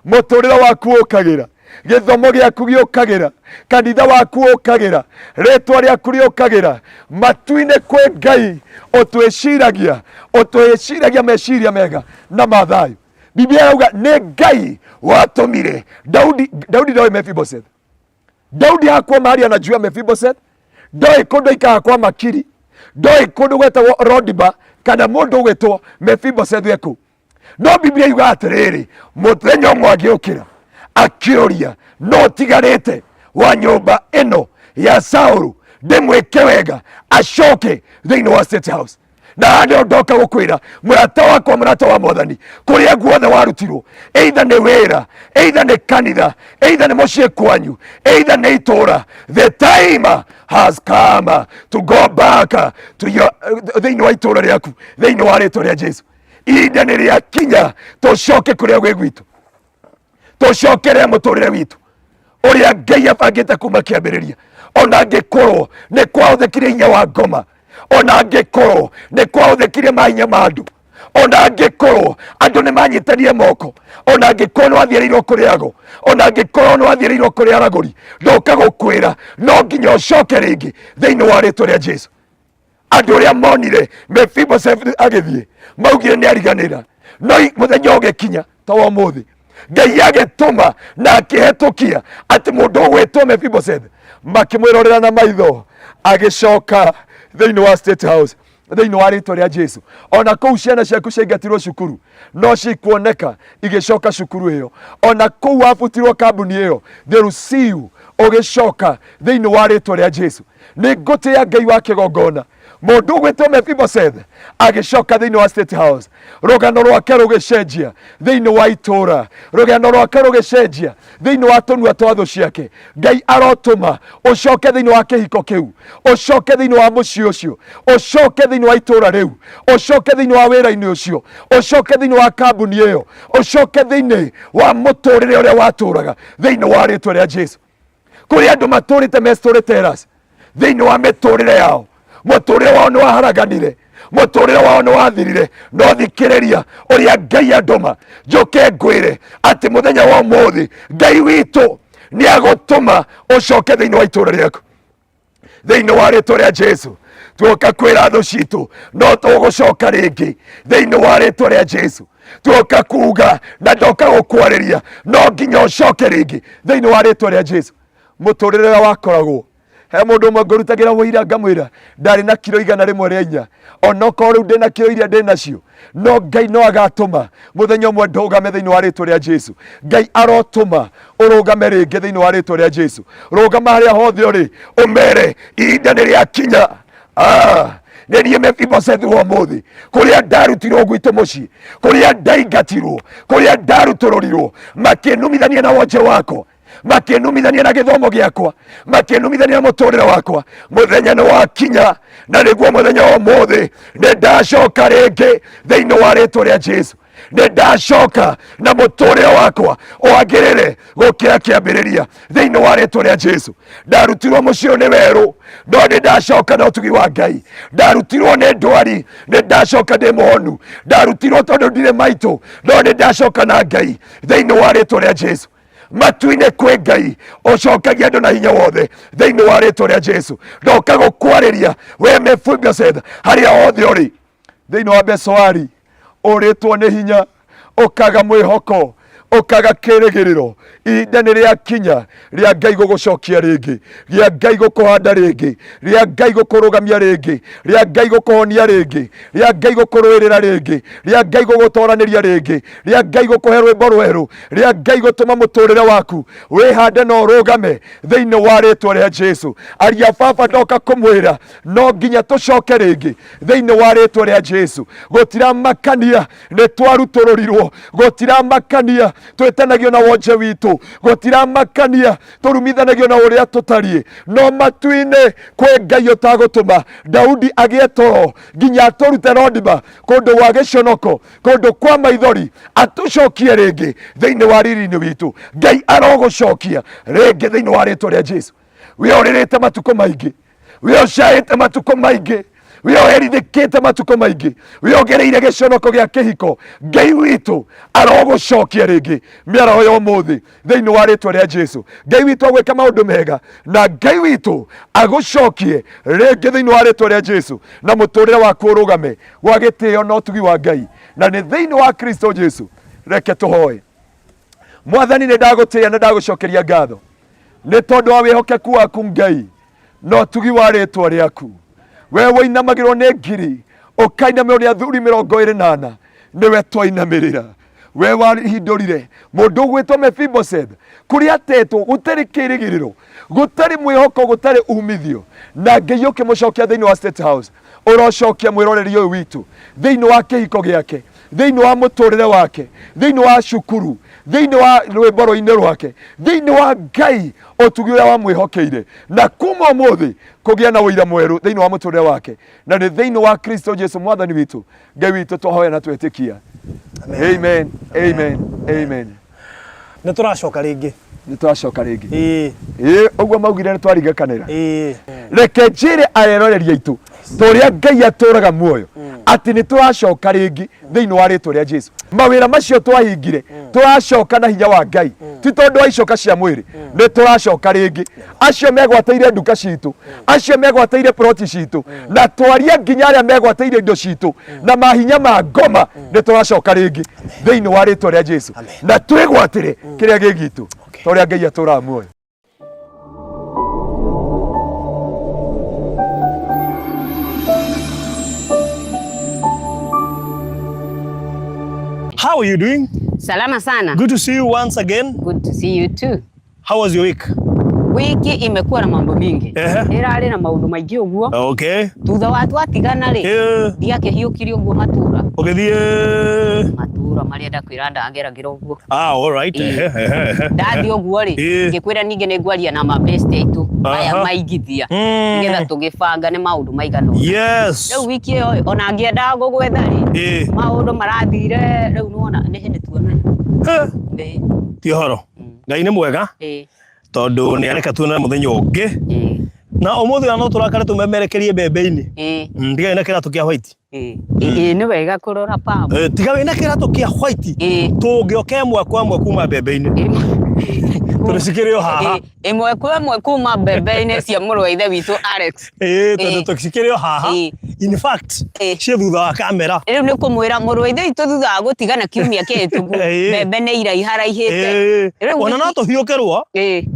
mũtũrĩre waku ũkagĩra, gĩthomo gĩaku gĩũkagĩra, kanitha waku ũkagĩra, rĩtwa rĩaku rĩũkagĩra matu-inĩ. Kwĩ Ngai ũtwĩciragia, ũtwĩciragia meciria mega na mathayũ. Biblia yauga nĩ Ngai watũmire Daudi. Daudi ndoĩ Mefiboseth. Daudi hakuwa mahali anajua Mefiboseth, ndoĩ kũndũ aikaraga kwa Makiri, ndoĩ kũndũ gwetagwo Rodiba kana mũndũ ũgwĩtwo Mefiboseth ekũ. No Biblia yugaga atĩrĩrĩ, mũthenya ũmwe agĩũkĩra akĩũria, no tigarĩte wa nyũmba ĩno ya Saulu ndĩmwĩke wega acoke thĩinĩ wa State House? Na handå ndoka gũkwĩra mũrata wakwa, mũrata wa Mwathani, kũrĩa guothe warutirwo, either nĩ wĩra, either nĩ kanitha, either nĩ mũciĩ kwanyu, either nĩ itũra, the time has come to go back to your thĩinĩ wa itũra rĩaku thĩinĩ wa rĩtwa rĩa Jesu. Ihinda nĩ rĩakinya tũcoke kũrĩa gwĩ gwitũ, tũcokerere mũtũrĩre witũ ũrĩa Ngai abangĩte kuma kĩambĩrĩria. Ona angĩkorwo nĩ kwahũthĩkire hinya wa ngoma, ona angĩkorwo nĩ kwahũthĩkire mahinya ma andũ, ona angĩkorwo andũ nĩ manyitanire moko, ona angĩkorwo nĩ wathiĩrĩirwo kũrĩ ago, ona angĩkorwo nĩ wathiĩrĩirwo kũrĩ aragũri, ndoka gũkwĩra no nginya ũcoke rĩngĩ thĩinĩ wa rĩtwa rĩa Jesu. Andũ ũrĩa monire Mefiboseth agĩthiĩ maugire nĩ ariganĩra, no mũthenya ũgĩkinya ta wa ũmũthĩ, Ngai agĩtũma na akĩhetũkia atĩ mũndũ ũgwĩtwo Mefiboseth makĩmwĩrorera na maitho agĩcoka thĩinĩ wa State House thĩinĩ wa rĩtwa rĩa Jesu. Ona kũu ciana ciaku ciaingatirwo cukuru no cikuoneka igĩcoka cukuru ĩyo. Ona kũu wabutirwo kambuni ĩyo, they will see you ũgĩcoka thĩinĩ wa rĩtwa rĩa Jesu. Nĩ ngũtĩĩa Ngai wa kĩgongona. Mũndũ ũgwĩtwo Mefiboseth agĩcoka thĩinĩ wa State House, rũgano rwake rũgĩcenjia thĩinĩ wa itũũra, rũgano rwake rũgĩcenjia thĩinĩ wa tũnua twa thũ ciake. Ngai arotũma ũcoke thĩinĩ wa kĩhiko kĩu, ũcoke thĩinĩ wa mũciĩ ũcio, ũcoke thĩinĩ wa itũũra rĩu, ũcoke thĩinĩ wa wĩra-inĩ ũcio, ũcoke thĩinĩ wa kambuni ĩyo, ũcoke thĩinĩ wa mũtũrĩre ũrĩa watũraga thĩinĩ wa rĩtwa rĩa Jesu. Kũrĩ andũ matũrĩte me storytellers thĩinĩ wa mĩtũrĩre yao, mũtũrĩre wao nĩ waharaganire, mũtũrĩre wao nĩ wathirire. No thikĩrĩria ũrĩa Ngai andũma njũke ngwĩre atĩ mũthenya wa ũmũthĩ Ngai witũ nĩ agũtũma ũcoke thĩinĩ wa itũũra rĩaku thĩinĩ wa rĩtwa rĩa Jesu. Tuoka kwĩra thũ citũ no tũgũcoka rĩngĩ thĩinĩ wa rĩtwa rĩa Jesu. Tuoka kuga na ndoka gũkwarĩria no nginya ũcoke rĩngĩ thĩinĩ wa rĩtwa rĩa Jesu. Mũtũrĩre ũrĩa wakoragwo he mũndũ ũmwe ngũrutagĩra wũira ngamwĩra ndarĩ na kiro 104, onokorwo rĩu ndĩna kiro iria ndĩ nacio, no Ngai no agatũma mũthenya ũmwe ndũgame thĩinĩ wa rĩtwa rĩa Jesu. Ngai arotũma ũrũgame rĩngĩ thĩinĩ wa rĩtwa rĩa Jesu. Rũgama harĩa hothe ũrĩ ũmere ihinda nĩ rĩakinya. Ah, Nĩ niĩ Mefibosethu wa ũmũthĩ, kũrĩa ndarutirwo gwitũ mũciĩ, kũrĩa ndaingatirwo, kũrĩa ndarutũrũrirwo, makĩnumithania na wonje wakwa, makĩnumithania na gĩthomo gĩakwa, makĩnumithania na mũtũrĩre wakwa. Mũthenya nĩ wakinya, na nĩguo mũthenya wa ũmũthĩ. Nĩ ndacoka rĩngĩ thĩinĩ wa rĩtwa rĩa Jesu. Nĩ ndacoka na mũtũrĩre wakwa wagĩrĩre gũkĩra kĩambĩrĩria thĩinĩ wa rĩtwa rĩa Jesu. Ndarutirwo mũciĩ ũyũ nĩ werũ, no nĩ ndacoka na ũtugi wa Ngai. Ndarutirwo nĩ ndwari, nĩ ndacoka ndĩ mũhonu. Ndarutirwo tondũ ndirĩ maitũ, no nĩ ndacoka na Ngai thĩinĩ wa rĩtwa rĩa Jesu. Matu-inĩ kwĩ Ngai ũcokagia andũ na hinya wothe thĩinĩ wa rĩtwa rĩa Jesu. Ndoka gũkwarĩria we Mefiboseth harĩa hothe ũrĩ thĩinĩ wa Beswari, ũrĩtwo nĩ hinya, ũkaga mwĩhoko, ũkaga kĩrĩgĩrĩro. Ihinda nĩ rĩakinya rĩa Ngai gũgũcokia rĩngĩ, rĩa Ngai gũkũhanda rĩngĩ, rĩa Ngai gũkũrũgamia rĩngĩ, rĩa Ngai gũkũhonia rĩngĩ, rĩa Ngai gũkũrũĩrĩra rĩngĩ, rĩa Ngai gũgũtoranĩria rĩngĩ, rĩa Ngai gũkũhe rwĩmbo rwerũ, rĩa Ngai gũtũma mũtũrĩre waku wĩhande na ũrũgame thĩinĩ wa rĩtwa rĩa Jesu. Aria baba, ndoka kũmwĩra no nginya tũcoke rĩngĩ thĩinĩ wa rĩtwa rĩa Jesu. Gũtiramakania nĩ twarutũrũrirwo, gũtiramakania twĩtanagio na wonje witũ, gũtiramakania tũrumithanagio na ũrĩa tũtariĩ, no matu-inĩ kwĩ Ngai ũtagũtũma Daudi agĩe toro nginya atũrute rondima kũndũ gwa gĩconoko, kũndũ kwa maithori, atũcokie rĩngĩ thĩinĩ wa riri-inĩ witũ. Ngai arogũcokia rĩngĩ thĩinĩ wa rĩtwa rĩa Jesu. We ũrĩrĩte matukũ maingĩ, we ũcaĩte matukũ maingĩ, we ũherithĩkĩte matukũ maingĩ, we ũgereire gĩconoko gĩa kĩhiko, Ngai witũ arogũcokia rĩngĩ mĩaraho ya ũmũthĩ thĩinĩ wa rĩtwa rĩa Jesu. Ngai witũ agwĩka maũndũ mega, na Ngai witũ agũcokie rĩngĩ thĩinĩ wa rĩtwa rĩa Jesu, na mũtũrĩre waku ũrũgame gwa gĩtĩo na ũtugi wa Ngai, na nĩ thĩinĩ wa Kristo Jesu. Reke tũhoe. Mwathani, nĩ ndagũtĩĩa na ndagũcokeria ngatho nĩ tondũ wa wĩhokeku waku Ngai na ũtugi wa rĩtwa rĩaku. We wũinamagĩrwo nĩ ngiri, ũkainamĩrwo nĩ athuri 24, nĩwe twainamĩrĩra. We wahindũrire mũndũ ũgwĩtwo Mefiboseth kũrĩa atetwo, gũtarĩ kĩrĩgĩrĩro, gũtarĩ mwĩhoko, gũtarĩ umithio, na Ngai ũkĩmũcokia thĩinĩ wa State House. Ũrocokia mwĩroreri ũyũ witũ thĩinĩ wa kĩhiko gĩake, thĩinĩ wa mũtũrĩre wake, thĩinĩ wa cukuru, thĩinĩ wa rwĩmbo rũinĩ rwake, thĩinĩ wa Ngai ũtugi ũrĩa wamwĩhokeire, na kuma ũmũthĩ kũgĩa na ũira mwerũ thĩinĩ wa mũtũrĩre wake, na nĩ thĩinĩ wa Kristo Jesu mwathani witũ. Ngai witũ twahoya na twetĩkia. Amen, amen, amen. Nĩ tũracoka rĩngĩ. Nĩ tũracoka rĩngĩ. Ĩĩ. Ĩĩ, ũguo maugire nĩ twarigakanĩra. Ĩĩ. Reke njĩre areroreri aitũ ta ũrĩa Ngai atũraga muoyo atĩ nĩ tũracoka rĩngĩ thĩinĩ wa rĩtwa rĩa Jesu. Mawĩra macio twahingire tũracoka na hinya wa Ngai, ti tondũ wa icoka cia mwĩrĩ. Nĩ tũracoka rĩngĩ. Acio megwatĩire nduka citũ, acio megwatĩire ploti citũ, na twaria nginya arĩa megwatĩire indo citũ na mahinya ma ngoma, nĩ tũracoka rĩngĩ thĩinĩ wa rĩtwa rĩa Jesu, na twĩgwatĩre kĩrĩa gĩ gitũ ta ũrĩa Ngai atũraga muoyo. How are you doing? Salama sana. Good to see you once again. Good to see you too. How was your week? Wiki imekuwa na mambo mingi. Ehe. Ĩrarĩ na maũndũ maingĩ ũguo. Okay. Thutha wa twatigana rĩ, Eh, ndiakĩhiũkire ũguo matũra. Ũgĩthiĩ Matũra marĩa ndakwĩra ndageragĩra ũguo. Ah, all right. Ĩĩ. Ehe, ehe, ehe. Ndathiĩ ũguo rĩ, Ĩĩ. ngĩkwĩra ningĩ nĩ ngwaria na mabeste aitũ aya Aha. maigithia nĩgetha tũgĩbangane maũndũ maigana ũna. Yes. Rĩu wiki ĩyo ona ngĩendaga gũgwetha rĩ, Ĩĩ. maũndũ marathire rĩu nĩwona nĩ hĩndĩ tuonana. Eh, Ĩĩ. Ti ũhoro. Ngai nĩ mwega Ĩĩ. tondũ nĩ areka tuonane mũthenya ũngĩ. Ĩĩ. Na ũmũthĩ ona no tũrakare tũmemerekerie mbembe-inĩ. Ĩĩ. Tiga wĩna kĩratũ kĩa white. Ĩĩ. Ĩĩ nĩ wega kũrora pam. Tiga wĩna kĩratũ kĩa white. Ĩĩ. Tũngĩoka ĩmwe kwa ĩmwe kuma mbembe-inĩ. Tondũ cikĩrĩ o haha. Ĩĩ, ĩmwe kwa ĩmwe kuma mbembe-inĩ cia mũrũ wa ithe witũ Alex. Ĩĩ, tondũ Ĩĩ. tũ- cikĩrĩ o haha. Ĩĩ. In fact, Ĩĩ. ciĩ thutha wa kamera. Rĩu nĩ kũmwĩra mũrũ wa ithe witũ thutha wa gũtigana kiumia kĩhĩtũku Ĩĩ. mbembe nĩ iraiharaihĩte. Ĩĩ. Rĩu Ona no wiki- tũhiũkĩrwo Ĩĩ.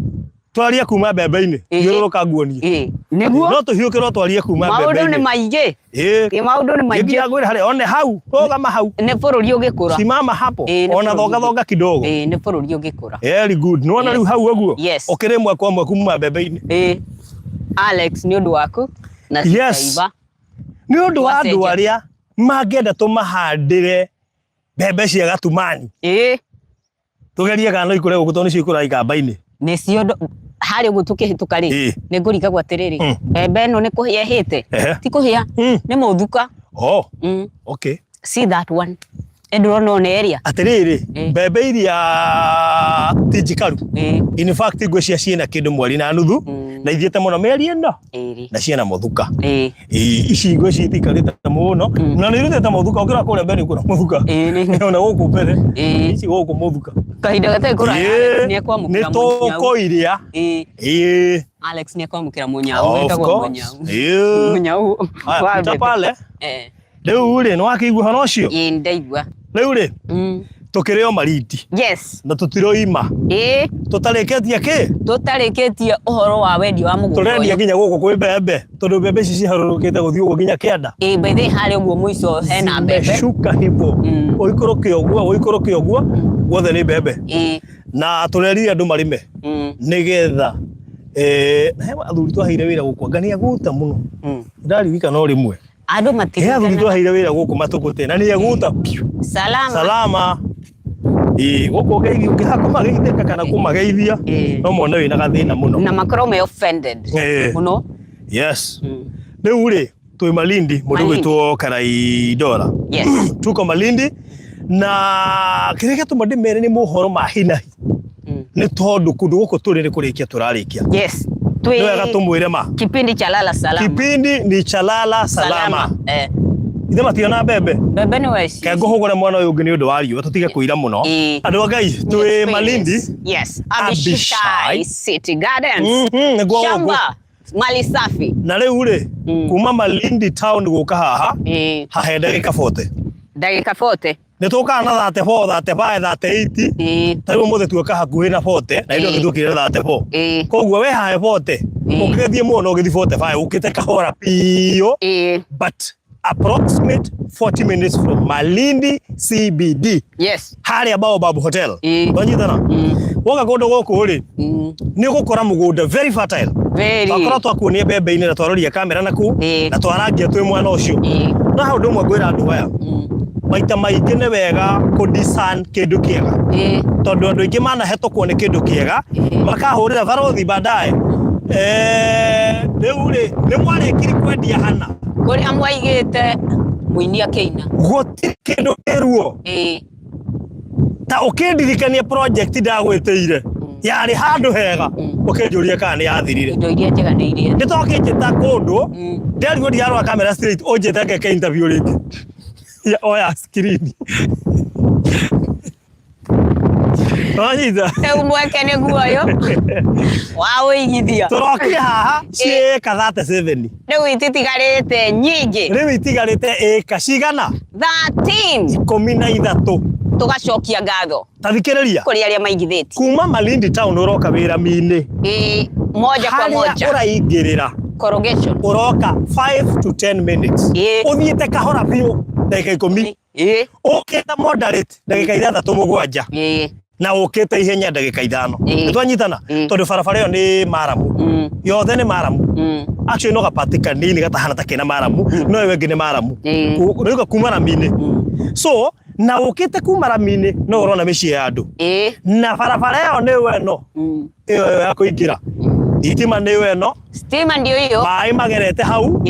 twarie kuma mbembe-inĩ. Ĩĩ. Thiũrũrũka nguonie. Ĩĩ. Nĩguo No tũhiũkĩrwo twarie kuma maũndũ nĩ mbembe-inĩ. maingĩ. Ĩĩ. Ĩĩ, maũndũ nĩ maingĩ. Nginya ngwĩre harĩa one hau, rũgama hau. Nĩ bũrũri ũgĩkũra. Simama hapo. Ĩĩ, nĩ Ona bũrũri thonga ũgĩ- thonga kidogo. Ĩĩ, nĩ bũrũri ũgĩkũra. Very good. Nĩwona Yes. rĩu hau ũguo? Yes. Ũkĩrĩ ĩmwe kwa ĩmwe kuma mbembe-inĩ. Ĩĩ. Alex nĩ ũndũ waku na Yes. Saiba. Nĩ ũndũ wa andũ Wacenjia. arĩa mangĩenda tũmahandĩre mbembe cia gatumani. Tũgerie kana no ikũre gũkũ tondũ nĩcio ikũraga ikamba-inĩ. Nĩcio harĩa ũguo tũkĩhĩtũka rĩ, nĩ ngũrigagwo atĩrĩrĩ, mbembe ĩno nĩ kũhĩa ĩhĩte? Ti kũhĩa, nĩ mũthuka. Oh, okay. See that one. Ĩ ndũrona ona ĩrĩa? Atĩrĩrĩ, mbembe iria ti njikaru. In fact ngwĩciria ciĩna kĩndũ mweri na nuthu na ithiĩte mũno mĩeri ĩno na ciĩna mũthuka. Ici ngwĩciria itikarĩte mũno na nĩ irutĩte mũthuka ũkĩrora kũrĩa mbere nĩ ũkuona mũthuka. Ona gũkũ mbere ici gũkũ mũthuka. Kahinda gatarĩ kũraya Alex nĩ ekwamũkĩra nĩ tũkũiria. Alex nĩ ekwamũkĩra mũnyau wĩtagwo mũnyau. Mũnyau wa mbembe. Pale. Rĩu rĩ, nĩ wakĩigua ũhoro ũcio? Ĩĩ ndaigua. Rĩu rĩ, tũkĩrĩ o Malindi. Yes. Na tũtiroima. Tũtarĩkĩtie kĩ? Tũtarĩkĩtie ũhoro wa wendia wa mũgũnda. Tũrendia nginya gũkũ kwĩ mbembe, tondũ mbembe ici ciharũrũkĩte gũthiĩ ũguo nginya kĩanda. Ĩĩ by the way harĩa ũguo mũico hena mbembe. Zimeshuka hivyo. Ũikũrũke ũguo, ũikũrũke ũguo, guothe nĩ mbembe. Na tũrerire andũ marĩme. Nĩgetha he athuri twaheire wĩra gũkũ, anga nĩ aguta mũno. Ndaririkana o rĩmwe. Andũ He athuri twaheire wĩra gũkũ matũkũte na nĩ aguta piũ. Salama. Salama. Ĩĩ gũkũ ũgeithia ũngĩaga kũmageithĩka kana kũmageithia no mone wĩna gathĩna mũno. Na makorwo me offended. Mũno. Yes. Rĩu rĩ twĩ Malindi mũndũ gwĩtwo Karai Dora. Yes. Tuko Malindi na kĩrĩa gĩatũma ndĩmere nĩ mohoro ma hinahi. Nĩ tondũ kũndũ gũkũ tũrĩ nĩ kũrĩkia tũrarĩkia. Yes. Nĩ wega tũmwĩre ma. Kipindi cha lala salama. Kipindi ni cha lala salama. Ithe mationa mbembe. Mbembe nĩ weci. Ke ngũhũgũre mwana ũyũ ũngĩ nĩ ũndũ wa riũa tũtige kũira mũno. Andũ a Ngai twĩ Malindi. Yes. Abishai City Gardens. Nĩguo gũkũ. Shamba. Mali safi. Na rĩu rĩ kuma Malindi town gũka haha hahe ndagĩka 40. Ndagĩka 40. Nĩ tũkaga na 34, 35, 38. Ta rĩu ũmũthĩ tuoka hakuhĩ na 40 na ithuĩ tũkire 34. Koguo we hahe 40 ũngĩgĩthiĩ mũno ũgĩthiĩ 45 ũkĩte kahora biũ. But approximate 40 minutes from Malindi CBD. Yes. Harĩa Baobab Hotel. Wanyitana? Woka kũndũ gũkũ rĩ, nĩ ũgũkora mũgũnda very fertile. Very. Twakorwo twakuonia mbembe-inĩ na twaroria kamera na kũu na twarangia twĩ mwena ũcio. No he ũndũ ũmwe ngwĩra andũ aya. Maita maingĩ nĩ wega kũ discern kĩndũ kĩega. Tondũ andũ aingĩ manahetũkwo nĩ kĩndũ kĩega makahũrĩra barothi baadaye. Rĩu rĩ nĩ mwarĩkiri kwendia hana. Kũrĩa mwaigĩte mũini akĩina. Gũtirĩ kĩndũ kĩruo. Ta ũkĩndirikania project ndagwĩtĩire yarĩ handũ hega ũkĩnjũria kana nĩ yathirire. Indo iria njega nĩ iria. Nĩ tokĩnjĩta kũndũ nderirwo ndirarora kamera straight ũnjĩte ngeke interview rĩngĩ. Ya oya screen. Wanyita? Rĩu mweke nĩguo ũyũ wa ũigithia. Tũrokire haha ciĩka 37. Rĩu ititigarĩte nyingĩ. Rĩu itigarĩte ĩka cigana? 13. 13. Tũgacokia ngatho. Ta thikĩrĩria. Kũrĩ arĩa maigithĩtie. Kuma Malindi town ũroka wĩra-inĩ. Moja kwa moja. Harĩa ũraingĩrĩra. Corrugation. Ũroka 5 to 10 minutes. Ũthiĩte kahora biũ ndagĩka 10. Ũkĩte moderate ndagĩka 6 7. Na ũkĩte ihenya ndagĩka 5. Nĩ twanyitana? Tondũ barabara ĩyo nĩ maramu. Yothe nĩ maramu. Actually no gapati kanini gatahana ta kena maramu, no ĩyo ĩngĩ nĩ maramu. Rĩu kuma rami-inĩ. So na ũkĩte kuma rami-inĩ no ũrona mĩciĩ ya andũ. Na barabara ĩyo nĩ ĩno. Ĩyo ya kũingĩra. Thitima nĩ ĩno. Stima ndio hiyo. Maĩ magerete hau.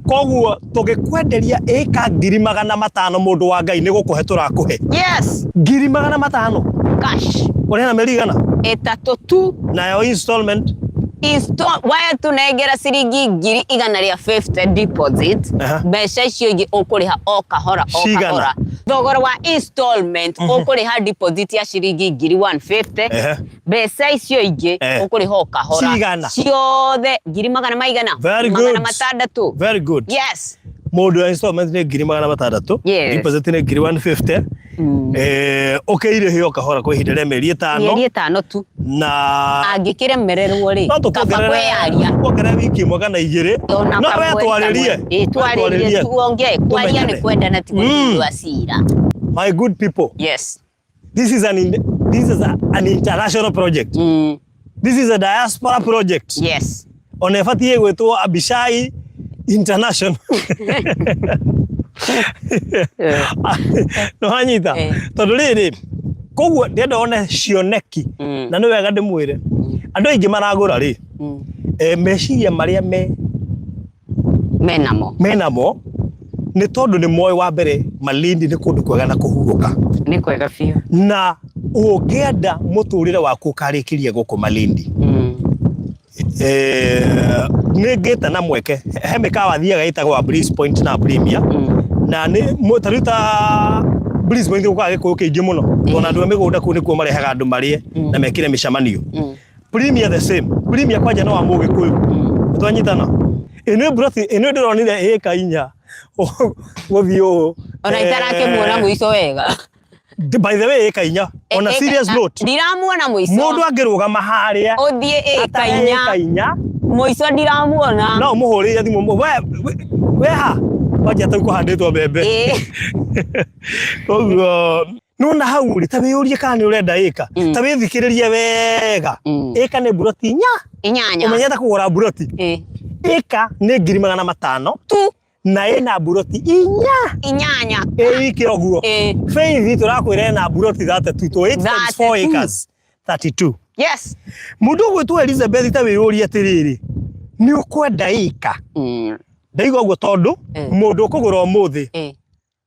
Koguo tũgĩkwenderia ĩka 500,000 mũndũ wa Ngai nĩ gũkũhe tũrakũhe. Yes. 500,000. Cash. Ũrena mĩeri igana? 3 tu. Nayo installment? Waya tunengera ciringi 150,000 deposit. Mbeca icio ingĩ ũkũrĩha o kahora o kahora. Thogora wa installment ũkũrĩha deposit ya ciringi 150,000. Mbeca icio ingĩ ũkũrĩha o kahora. Cigana? Ciothe ngiri magana maigana? Very good. Magana matandatũ. Very good. Yes. Mũndũ wa installment nĩ 600,000. Yes. Deposit nĩ 150,000. Ũkĩirĩhe o kahora kwa ihinda rĩa mĩeri 5. Mĩeri 5 tu. Na angĩkĩremererwo rĩ, no kaba kwĩyaria. Tuongerere wiki ĩmwe kana 2. No we twarĩrie. Twarĩrie tuongee. Kwaria nĩ kwendana ti gũtua cira. My good people. Yes. This is an international project. This is a diaspora project. Yes. Ona ĩbatiĩ gwĩtwo Abishai International. Nĩ wanyita? Tondũ rĩrĩ, koguo ndĩrenda one cioneki na nĩ wega ndĩmwĩre andũ aingĩ maragũra rĩ, meciria marĩa me Menamo. Menamo nĩ tondũ nĩ moĩ wa mbere Malindi nĩ kũndũ kwega na kũhurũka. Nĩ kwega biũ. Na ũngĩenda mũtũrĩre waku ũkarĩkĩria gũkũ Malindi, nĩ ngĩte na mweke he mĩkawa thiaga ĩtagwo Bliss Point na Premier, na nĩ ta rĩu ta Bliss Point gũkaga gĩkũyũ kĩingĩ mũno, tondũ andũ a mĩgũnda kũu nĩkuo marehaga andũ marĩe na mekĩre mĩcemanio. Premier the same. Premier kwanja no wa mũgĩkũyũ. Twanyitana. Ĩno mburoti ĩno ndĩronire ĩka inya gũthiĩ ũũ. Ona itarakĩmuona mũico wega. By the way, ĩka inya. On a serious note. Ndiramuona mũico. Mũndũ angĩrũgama harĩa. Ũthiĩ ĩka inya. Ĩka inya. Mũico ndiramuona. No ũmũhũrĩre thimũ we we ha. Kwanja tau kũhandĩtwo mbembe. Koguo nona hau rĩ, ta wĩyũrie kana nĩ ũrenda ĩka, ta wĩthikĩrĩrie wega. Ĩka nĩ mburoti inya. Inyanya. Ũmenyete kũgũra mburoti. Ĩka nĩ 500,000 tu. Na ĩna mburoti inya. Inyanya. Ĩ ike ũguo. Faith tũrakwĩra ĩna mburoti 32 to 8 times 4 acres 32. Yes. Mũndũ ũgwĩtwo Elizabeth, ta wĩyũrie atĩrĩrĩ, nĩ ũkwenda ĩka? Ndaigua ũguo tondũ mũndũ ũkũgũra ũmũthĩ,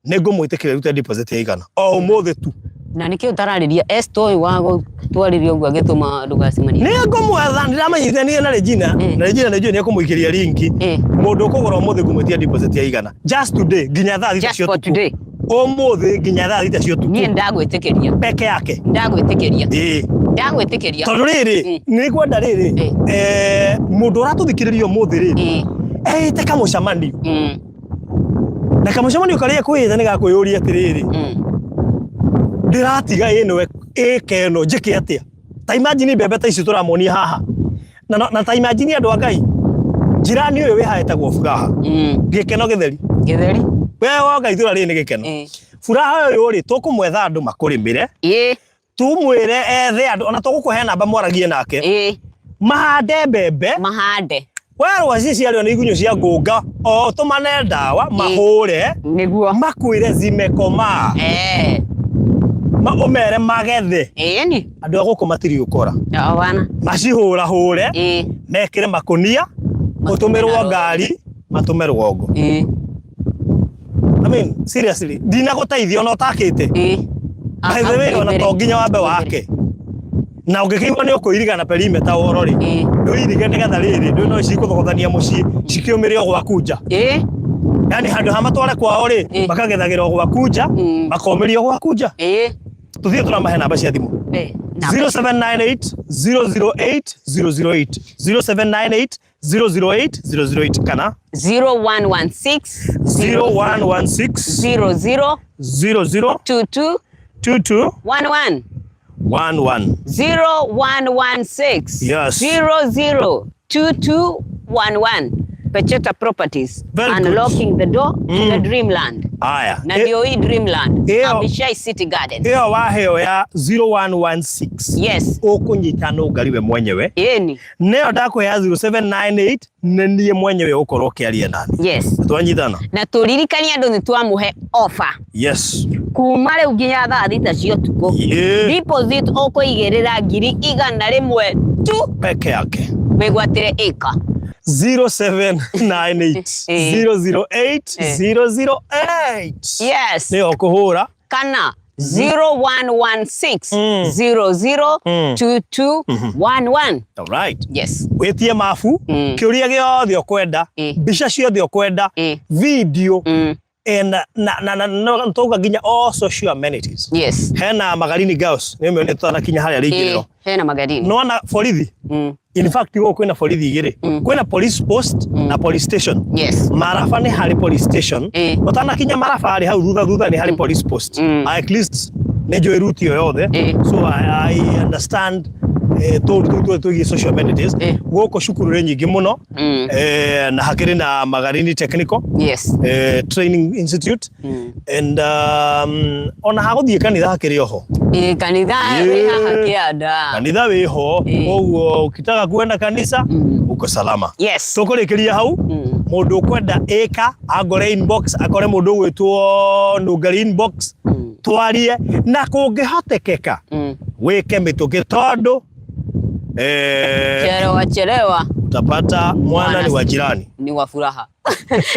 nĩ ngũmwĩtĩkĩria rute deposit ya igana o ũmũthĩ tu. Na nĩkĩ ũtararĩria Esther ũyũ wa gũtwarĩria ũguo agĩtũma ndũgacemanie? Nĩ ngũmwetha, ndĩramenyithania na Regina, na Regina nĩ njũĩ nĩ ekũmũikĩria linki. Mũndũ ũkũgũra ũmũthĩ ngũmwĩtia deposit ya igana just today nginya thaa 6 Just cia for ũtukũ. today. Ũmũthĩ nginya thaa 6 cia ũtukũ. Niĩ ndagwĩtĩkĩria. Peke yake. Ndagwĩtĩkĩria. Ĩĩ. Ndagwĩtĩkĩria. Tondũ rĩrĩ, nĩ ngwenda rĩrĩ, mũndũ ũratũthikĩrĩria ũmũthĩ rĩ, eĩte kamũcemanio. Na kamũcemanio karĩa kwĩĩta nĩ gakwĩyũria atĩrĩrĩ, ndĩratiga ĩno ĩka ĩno njĩke atĩa? Ta imagine mbembe ta icio tũramonia haha. Na ta imagine andũ a Ngai, njirani ũyũ wĩ haha etagwo Furaha. Gĩkeno gĩtheri. Gĩtheri. We woka itũra rĩrĩ nĩ gĩkeno. Furaha ũyũ rĩ, tũkũmwetha andũ makũrĩmĩre. Tumwĩre ethe andũ, ona tũgũkũhe namba mwaragie nake. Mahande mbembe. Mahande. Werwo ici ciarĩo nĩ igunyũ cia ngũnga, o tũmane ndawa, mahũre. Nĩguo. Makwĩre zimekomaa. Ũmere magethe. Ĩni. Andũ a gũkũ matirĩ ũkora. Wana. Macihũrahũre. Mekĩre makũnia, ũtũmĩrwo ngari, matũme rũgongo. I mean, seriously, ndinagũteithia ona ũtakĩte. By the way, ona to nginya wambe wake. Na ũngĩkĩigua nĩ ũkũiriga na perimeter woro rĩ, ndũirige nĩgetha rĩrĩ, ndũĩ no cikũthogothania mũciĩ, cikĩũmĩre o gwaku nja. Yaani handũ ha matware kwao rĩ, makagethagĩra o gwaku nja, makomĩria o gwaku nja. Tũthiĩ tũramahe namba cia thimũ. 0798 008 008, 0798 008 008 kana 0116 0116 00 00 22 22 11 11 0116 Yes. 00 22 11. Pecheta Properties. Very good. Unlocking the door to the dreamland. Aya. Na ndio hii dreamland. Abishai City Gardens. Ĩyo waheo ya 0116. Yes. Ũkũnyita nũngari we mwenyewe. Ĩni. Nĩyo ndakũhe ya 0798 nĩ niĩ mwenyewe ũkorwo ũkĩaria nani. Yes. Twanyitana. Na tũririkanie andũ nĩ twamũhe offer. Yes. Kuma rĩu nginya thaa 6 cia ũtukũ. Deposit ũkũigĩrĩra 100,000 tu. Peke yake. Wĩgwatĩre ĩka. 0798 008 008. Yes. Nĩyo ũkũhũra. Kana 0116 00 22 11. All right. Yes. Wĩtie mabu, kĩũria gĩothe ũkwenda, mbica ciothe ũkwenda, video, and na tauga nginya all social amenities. Yes. Hena Magarini Girls, nĩ mĩone tũtanakinya harĩa rĩingĩrĩro. Hena Magarini. Nĩwona borithi? In fact gũkũ kwĩna borithi igĩrĩ. Kwĩna police post na police station. Yes. Maraba nĩ harĩ police station. Ũtanakinya Maraba rĩ, hau thutha thutha nĩ harĩ police post. At least nĩ njũĩ route ĩyo yothe. So I understand tũndũ tũu tuothe twĩgiĩ social amenities. Gũkũ cukuru nĩ nyingĩ mũno. Na hakĩrĩ na Magarini Technical. Yes. Training Institute. And ona hagũthiĩ kanitha hakĩrĩ oho. Kanitha wĩ haha kĩanda. Kanitha wĩho, koguo ukitaka kuenda kanisa uko salama. Yes. Tũkũrĩkĩria hau. Mundu ukwenda ĩka angore inbox, akore mundu ugwitwo Nungari inbox, twarie na kungihotekeka wike mituki tondu Chelewa chelewa utapata mwana ni wa jirani, ni wa furaha.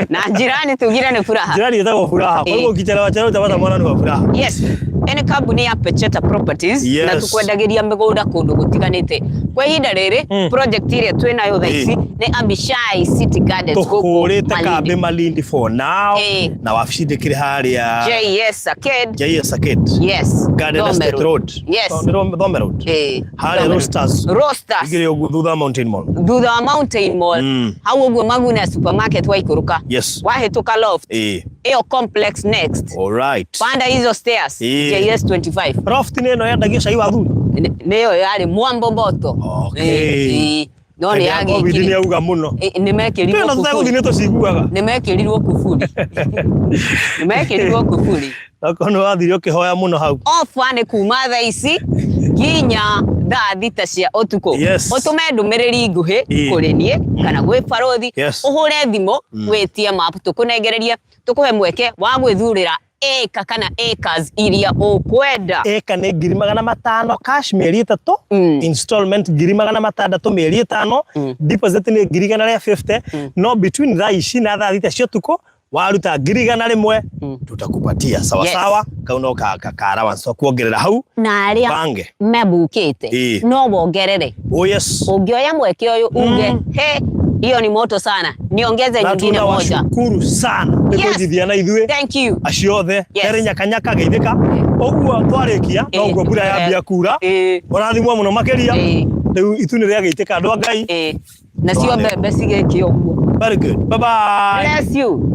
Na jirani tugire ni furaha. Jirani etagwo furaha. Kwa hivyo ukichelewa chelewa utapata mwana ni wa furaha. Yes. Ene kambuni ya Pecheta Properties na tukwendagĩria mĩgũnda kũndũ gũtiganĩte. Kwa ihinda rĩrĩ project ĩrĩa twĩ nayo thaa ici nĩ Abishai City Gardens gũkũ Tũhũrĩte kambi Malindi for now na wabici ndĩkĩrĩ harĩa JS Arcade. JS Arcade. Yes. Garden Estate Road. Yes. Thome Road. Harĩa Roasters. Roasters. Igĩrĩ ũguo thutha wa Mountain Mall. Thutha wa Mountain Mall. Hau ũguo Maguna supermarket waikũrũka. Yes. Wahĩtũka loft. Ĩyo complex next. All right. Panda hizo stairs. JS 25. Loft nĩ ĩno yendagio cai wa thuri. Nĩyo yarĩ Mwambo Mboto. Okay. No nĩ yagĩkire. Nĩ auga mũno. Nĩ mekĩrirwo kuburi. Nĩ tũciguaga. Nĩ mekĩrirwo kuburi. Nĩ mekĩrirwo kuburi. Okorwo nĩ wathire ũkĩhoya mũno hau. Ofa nĩ kuma thaa ici nginya thaa 6 cia ũtukũ. Ũtũme ndũmĩrĩri nguhĩ kũrĩ niĩ kana gwĩ barothi. Ũhũre thimũ wĩtie map tũkũnengererie tũkũhe mweke wa gwĩthurĩra ĩka kana acres iria ũkwenda. Ĩka nĩ 500,000 cash mĩeri 3, installment 600,000 mĩeri 5, deposit nĩ 150,000, no between thaa ici na thaa 6 cia ũtukũ waruta 100,000 tutakupatia sawa sawa. Kau no ka allowance kuongerera hau na aria bange mebukite no wongerere. Oh yes, ũngĩoya mweke ũyũ uge he hiyo ni moto sana, niongeze nyingine moja. Tunawashukuru sana nĩ kũnjithia na ithuĩ. Thank you acio othe kerĩ nyakanyaka geithĩka ũguo twarĩkia noguo mbura yambia kura ũrathimwo mũno makĩria rĩu itu nĩ rĩagĩitĩka andũ a Ngai nacio mbembe cigĩkio ũguo. Very good, bye bye, bless you.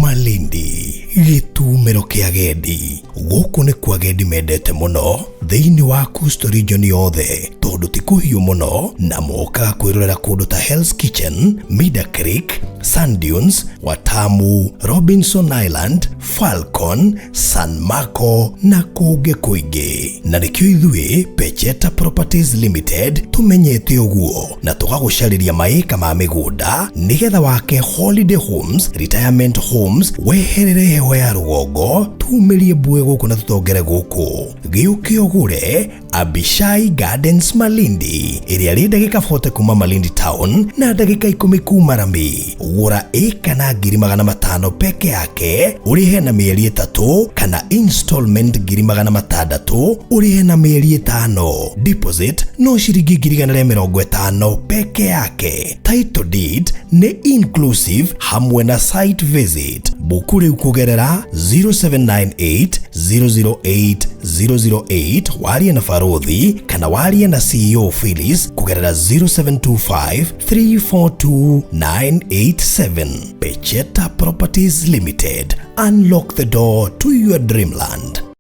Malindi gĩtumĩro kĩa agendi. Gũkũ nĩ kwa agendi mendete mũno thĩinĩ wa Coastal Region yothe tondũ ti kũhiũ mũno na mokaga kwĩrorera kũndũ ta Hell's Kitchen, Mida Creek, Sand Dunes, Watamu, Robinson Island, Falcon, San Marco na kũngĩ kũingĩ. Na nĩkĩo ithuĩ Pecheta Properties Limited tũmenyete ũguo na tũgagũcarĩria maĩka ma mĩgũnda nĩgetha wake holiday homes, retirement homes, weherere heho ya rũgongo, tumĩrie mbue gũkũ na tũtongere gũkũ. Gĩũke ũgũre Abishai Gardens Malindi ĩrĩa rĩ ndagĩka 40 kuma Malindi town na ndagĩka 10 kuma Rami. Gũra ĩka na 500,000 peke yake ũrĩhe na mĩeri 3 kana installment 600,000 ũrĩhe na mĩeri 5. Deposit no ciringi 150,000 peke yake. Title deed nĩ inclusive hamwe na site visit. Buku rĩu kũgerera 0798 008 008 warie na Barothi kana warie na CEO Phyllis kũgerera 0725 342 987. Pecheta Properties Limited. Unlock the door to your dreamland.